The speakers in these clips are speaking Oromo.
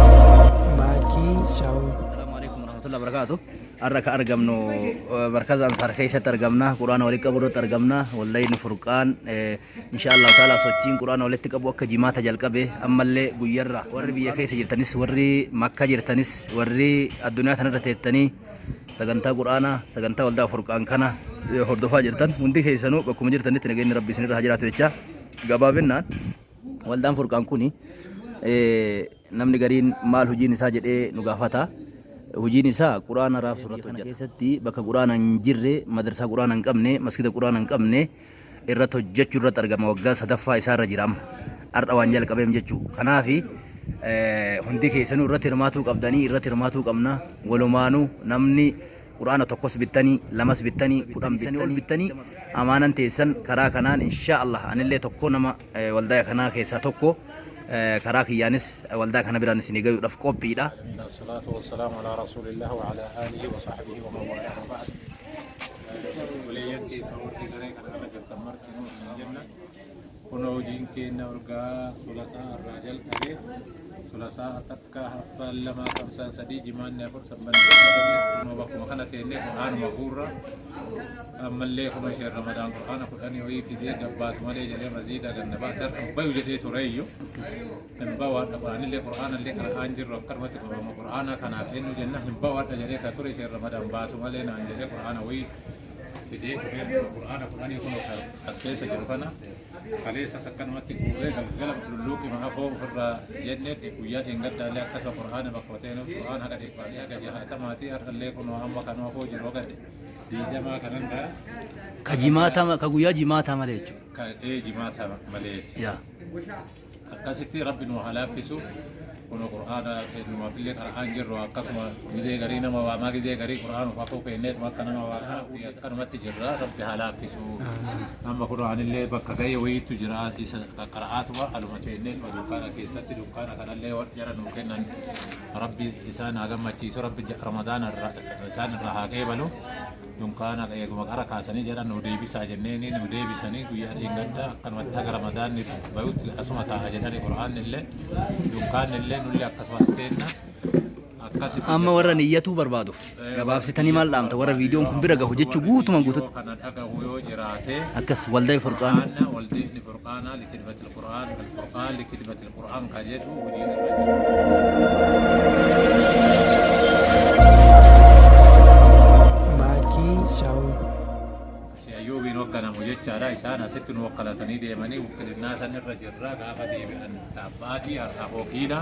Maakii Sound. Assalamu alaikum warahmatullahi wabarakatuh. Har'a ka argamnu markaza Ansaar keessatti argamna. Quraana walitti qabu irratti argamna. Wallayni Furqaan insha Allah taala sochiin Quraana walitti qabu akka jimaata jalqabe ammallee guyyarra warri biyya keessa jirtanis warri Makka jirtanis warri addunyaa tanarra teettanii sagantaa Quraanaa sagantaa waldaa Furqaan kana hordofaa jirtan hundi keessanuu bakkuma jirtanitti nageenyi Rabbi isinirra haa jiraatu jecha gabaabinnaan waldaan Furqaan kuni Namni gariin maal hujiin isaa jedhee nu gaafata. Hujiin isaa Qur'aana raabsuu irratti hojjeta. Keessatti bakka Qur'aana hin jirre, madrasaa Qur'aana hin qabne, masgida Qur'aana hin qabne irratti hojjechuu irratti argama. Waggaa sadaffaa isaa irra jira amma. Har'a waan jalqabeem jechuu. Kanaafi hundi keessanuu irratti hirmaatuu qabdanii, irratti hirmaatuu qabna. Walumaanuu namni Qur'aana tokkos bittanii, lamas bittanii, 10 bittanii ol bittanii amaanan teessan karaa kanaan inshaa Allah anillee tokko nama waldaya kanaa keessaa tokko karaa kiyyaanis waldaa kana biraan isinii gayuudhaaf qophiidha. Bismillah wassalatu wassalamu ala rasulillah wa ala alihi wa sahbihi wa man walah wa ba'd. Obboleeyyan keenya warri garee kana irra jirtan martinuu isin jenna. Kunoo hojiin keenya urgaa sulasaa irraa jalqabe sulasaa takka haftaan lama kamsaan sadii jimaanni afur sanbanni sadii kunoo bakkuma kana teennee qur'aanuma guurra ammallee kunoo isheen ramadaan qur'aana kudhanii wayii fidee gabbaatu malee jedhee maziida ganna baase har'a hin bayu jedhee tureeyyu hin bahu har'a qur'aanillee qur'aanallee qara'aan jirru akkanumatti qabama qur'aana kanaaf eenyu jenna hin bahu har'a jedhee ka ture isheen ramadaan baatu malee naan jedhee qur'aana wayii fidee dhufee qur'aana kudhanii kunoo ka as keessa jiru kana kaleessas akkanumatti guurree galgala lulluuqima afoo ofirraa jenne guyyaa dheengaddaallee akkasuma qur'aana bakka ta'een qur'aana haga dhibbaatii haga jahaatamaatii har'allee kunoo amma kanuma afoo jiru haga digdamaa kanan ta'a. Ka jimaataa ka guyyaa jimaataa malee jechuudha. Ka ee jimaata malee jechuudha. Yaa. Akkasitti Rabbi nu haa laaffisu. Kunoo Qur'aana kennumaafillee qara'aan jirru akkasuma gizee garii nama waamaa gizee garii Qur'aan of afoo kenneetuma akka nama waamaa akkanumatti jirra Rabbi haa laaffisu. Amma kunoo anillee bakka ga'ee wayiitu jira isa qaqqara'aatuma aluma teenneetuma dunkaana keessatti dunkaana kanallee jara nuu kennan Rabbi isaan haa gammachiisu Rabbi Ramadaana isaan irraa haa qeebalu. Dunkaana eeguma qara kaasanii jedhan nu deebisaa jenneeni nu deebisanii guyyaa dheengaddaa akkanumatti haga ramadaanni bayutti asuma taa'a jedhani qur'aanni illee dunkaanni illee nullee akkasuma as teenna akkasitti Amma warra niyyatuu barbaaduuf gabaabsitanii maal dhaamta warra viidiyoon kun bira gahu jechuu guutumaan guututti kana dhagahu yoo jiraate akkas waldaa furqaan Qur'aana waldeenni furqaanaa likidmatil qur'aan alfurqaan likidmatil qur'aan ka jedhu hojii irra jira. Maakii Sound. Ayyuubiin hogganamu jechaadha. Isaan asitti nu wakkalatanii deemanii wukkilinnaa san irra jirra. Gaafa deebi'an taabbaatii har'a hokiidha.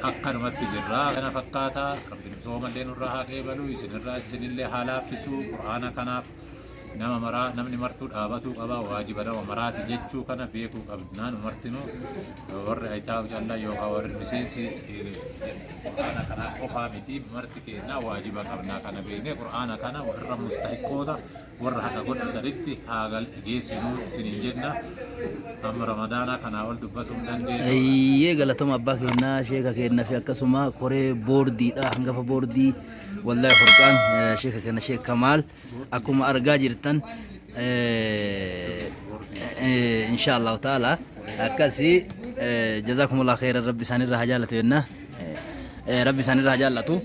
Akkanumatti jirra. Kana fakkaata. Rabbi soomallee nurraa haa qeebalu. Isinirraa isinillee haa laaffisu. Qur'aana kanaaf nama maraa namni martuu dhaabatuu qaba waajiba nama maraati jechuu kana beekuu qabna nu martinuu warri ayitaa'u callaa yookaan warri miseensi qur'aana kanaa qofaa miti marti keenya waajiba qabna kana beeknee qur'aana kana warra mustahiqoota warra haqa godhatanitti haa geessinuu isiniin jenna amma ramadaana kanaa ol dubbatuu hin dandeenyu. Eeyyee galatoma abbaa keenyaa sheeka keenyaa fi akkasuma koree boordiidha hangafa boordii wallahi furqaan sheeka keenya sheek Kamaal Akkuma argaa jirtan insha Allahu ta'ala akkasi jazakumullahu khairan rabbi isaanirraa haa jaallatu jenna. Rabbi isaanirraa haa jaallatu.